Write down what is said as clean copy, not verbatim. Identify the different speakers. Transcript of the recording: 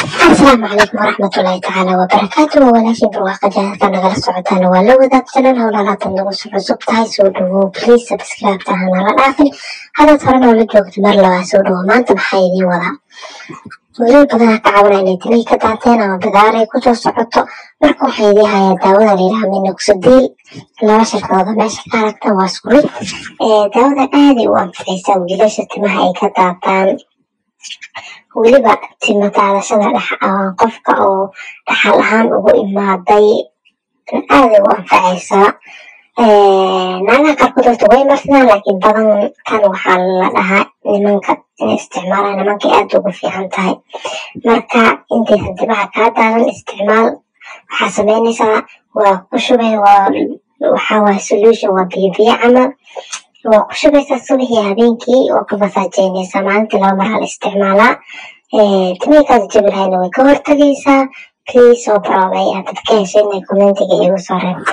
Speaker 1: Asalaamu calaykum waraxmatullaahi tacaala wabarakaatu. Waa walaashin Barwaaqa. Jahalka nagala socotaan waa la wadaagsanaan howlalaatan nagu soo cusub tahay, soo dhawow. Please subscribe taha nala dhaafin. Hadaad hore noola joogto, mar labaa soo dhawow. Maanta maxaa idiin wadaa? Wiilal badanaa ka cabanaya inay timihii ka daateen ama badaaray kusoo socoto. Marka waxaa idiin hayaa daawada la yidhaha minoxidil. Laba shirkadooda meesha ka aragtan waa isku mid. Daawadan aaday u anficaysaa wiilasha timaha ay ka daataan, weliba tima daadashada dhex qofka oo dhaxal ahaan ugu imaaday aaday u anfacaysaa. Naagaha qaarkood horta way marsadaan, laakiin badan kan waxaa la dhahaa nimanka inay isticmaalaan, nimankay aad ugu fiican tahay. Marka intaysan timaha kaa daadan isticmaal. Waxaa sameynaysaa, waa ku shubay, waa waxaa waay solution, waa biyo biyo camal. Waa ku shubaysaa subaxii, habeenkii waa ku masaajeynaysaa. Maalintii 2 mar la isticmaalaa. Timihii kaas jabi lahayna way ka hortagaysaa. Please soo baroobay. Hadad ka heshay inay commentiga iigu soo reebto.